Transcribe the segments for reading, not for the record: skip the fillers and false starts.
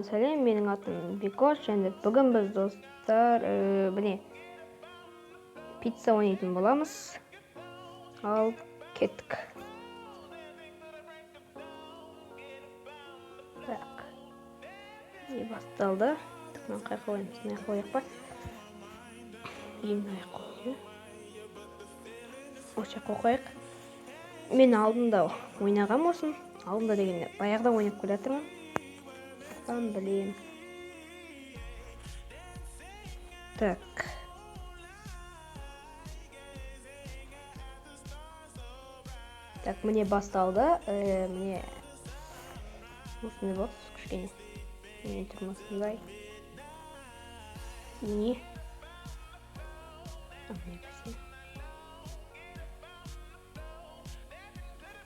Сәлем, менің атым Бекош, және бүгін біз, достар, міне, пицца ойнайтын боламыз. Ал кеттік. Так, не басталды? Так, мынаны қай жаққа қоямыз? Мына жаққа қояйық па? Или мына жаққа қояйық? Осы жаққа қояйық. Мен алдында ойнағам осын. Алдында дегенде баяғыда ойнап келе жатырмын. Сондықтан білемін. Так. Так, міне, басталды. Міне, осындай болады кішкене. Менің түрім осындай. Не? А, міне, бәсе.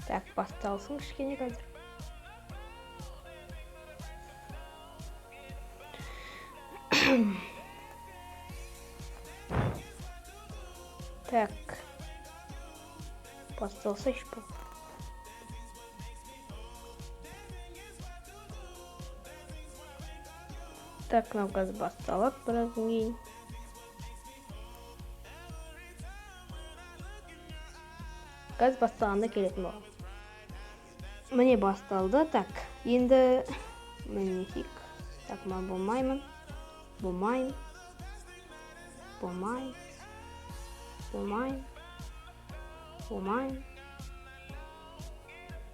Так, басталсын кішкене қазір. Так. Басталса еш бұл. Так, мынау қазір басталады біраздан кейін. Қазір басталғанда келетін боламын. Міне, басталды. Так, енді міне не? Так, мен болмаймын. Болмаймын. Болмаймын. Болмаймын. Болмаймын.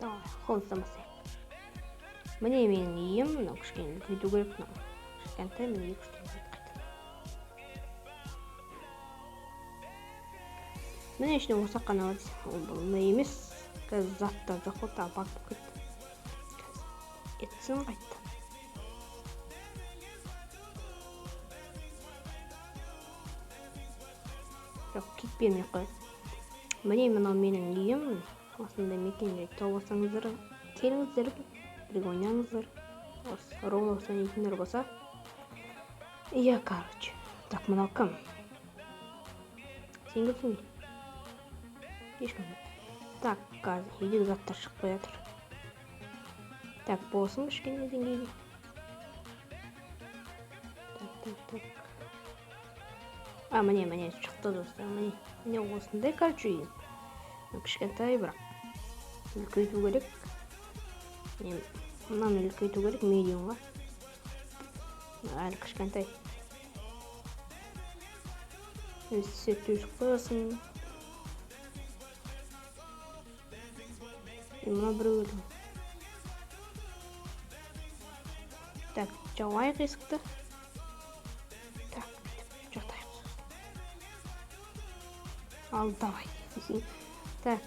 Давай, Холмстан бастайық. Міне, менің үйім, мынау кішкене үлкейту керек мынау. Кішкентай, міне, екі үш керек қайтадан. Міне, ішінде осы қана бар десең, ол бұндай емес. Қазір заттар жоқ болды, тағы баг болып кетті. Қазір етсін қайтадан. Жоқ, кит бермей ақ қояйық. Міне, мынау менің үйім. Осындай мекенжай тауып алсаңыздар, келіңіздер, бірге ойнаңыздар. Осы Roblox ойнайтындар болса. Иә, короче. Так, мынау кім? Сен кімсің? Ешкім. Так, қазір үйдегі заттар шықпай жатыр. Так, болсын кішкене деңгейде. Так, так, так. А, міне, міне, шықты, достар, міне. Міне, осындай, короче, үйім. Кішкентай, бірақ үлкейту керек. Міне, мынаны үлкейту керек медиумға. Әлі кішкентай. Свет өшіп қоясың. Мына біреу келді. Так, жауайық есікті. Так, бүйтіп жатайық. Ал, давай. Так,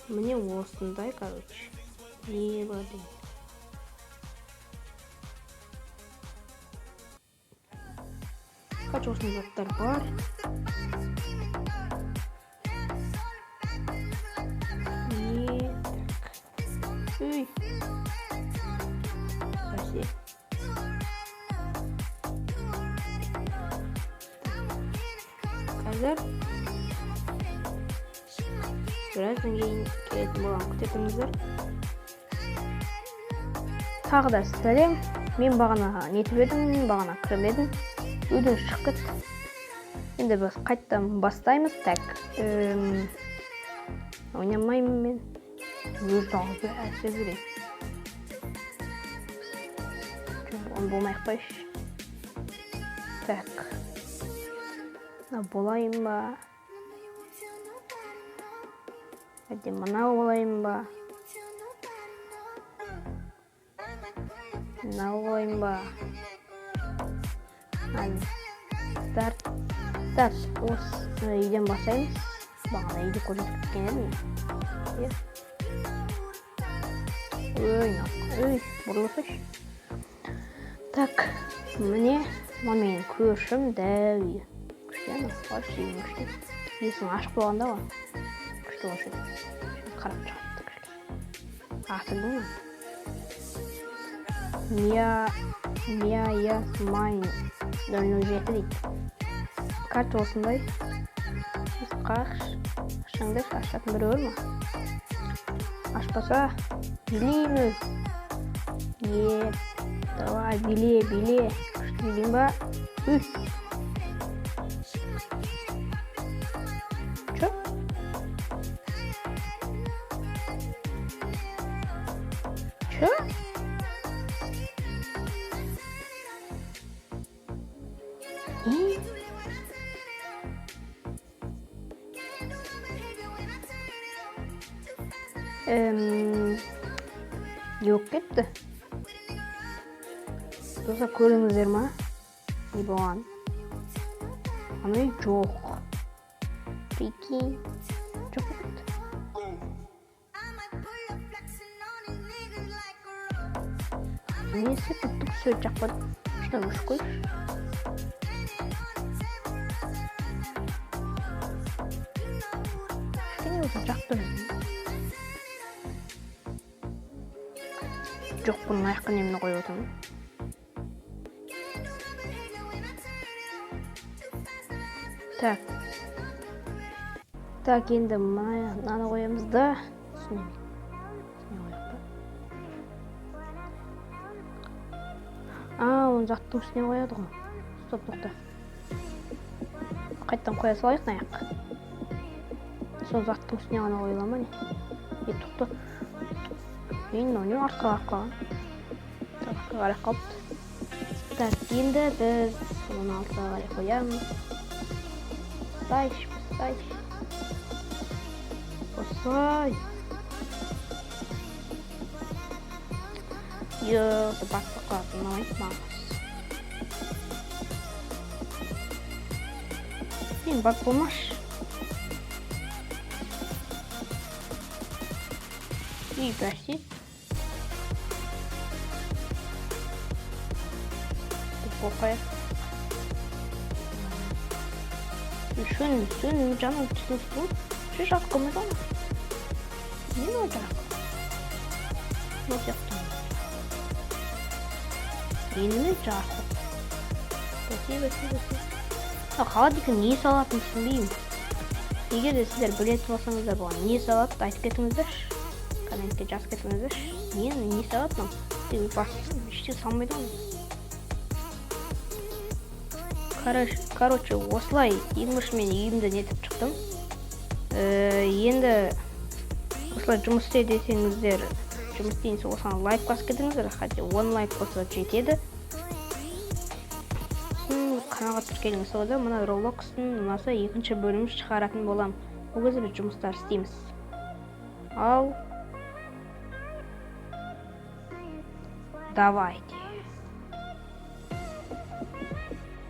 міне, осындай, короче. Не бар деген. Короче, осындай заттар бар. Не, так. Үй. Бәсе. Қазір біраздан кейін келетін боламын, күте тұрыңыздар. Тағы да сәлем. Мен бағана нетіп едім, бағана кіріп едім. Үйден шығып кетті. Енді біз қайтадан бастаймыз. Так, ойнамаймын мен. Өз жалғыз бәсе берейін. Жоқ, оны болмай ақ қояйыншы. Так. Мынау болайын ба? Әлде мынау болайын ба? Мынау болайын ба? Старт. Так, осы үйден бастаймыз. Бағана үйді көрсетіп кеткен едім. Иә. Ой, ой, бұрылсайшы. Так, міне, мына менің көршім, дәу үй. Күшті ана, вообще күшті. Есігін ашып қойғанда ғой. Күшті болушы еді. Қарап шығады кішкене. Аты кім? Мия, Мия, Яс, Майн 007 дейді. Карта осындай. Қақш, ашыңдаршы, ашатын біреу бар ма? Ашпаса, билейміз. Еп. Давай, биле, биле. Күшті билейін ба? Үй. Чё? Чё? Не? Не болып кетті? Достар, көрдіңіздер ма? Не болған? Ана үй жоқ. Прикинь. Жоқ болып кетті. Не істеп кеттік? Свет жақпады. Что, өшіп қойшы. Кішкене болса жақты. Жоқ, бұның аяққа немені қойып отырмын. Так. Так, енді мынаны қоямыз да. Үстіне қояйық па? А, оны заттың үстіне қояды ғой. Стоп, тоқта. Қайтадан қоя салайық мына аяққа. Сол заттың үстіне ғана қойыла ма не? Е, тоқта. Енді мынау не артқа қарап қалған? Артқа қарап қалыпты. Так, енді біз оны алтыға қарай қоямыз. Басайшы, басайшы. Басай. Йо, басып қалады, ұнамайды маған. Сен баг болмашы. Үй, бәсе. Деп қорқайық. Шөн, шөн, жаным түсініксіз ғой. Ше жарық болмайды ғой. Не мынау жарық? Мынау сияқты. Енді міне жарық болды. Бәсе, бәсе, бәсе. Мынау холодильникке не салатынын түсінбеймін. Егер де сіздер білетін болсаңыздар, бұған не салады, айтып кетіңіздерші. Комментке жазып кетіңіздерші. Не салады мынау? Басты ештеңе салмайды ғой. Короче, осылай ең бірінші мен үйімді нетіп шықтым. Енді осылай жұмыс істе десеңіздер, жұмыс істейін десе, осыған лайк басып кетіңіздер. Хотя 10 лайк болса жетеді. Сосын каналға тіркеліңіз. Сонда мына Roblox'тың ұнаса екінші бөлімін шығаратын боламын. Ол кезде біз жұмыстар істейміз. Ал давайте.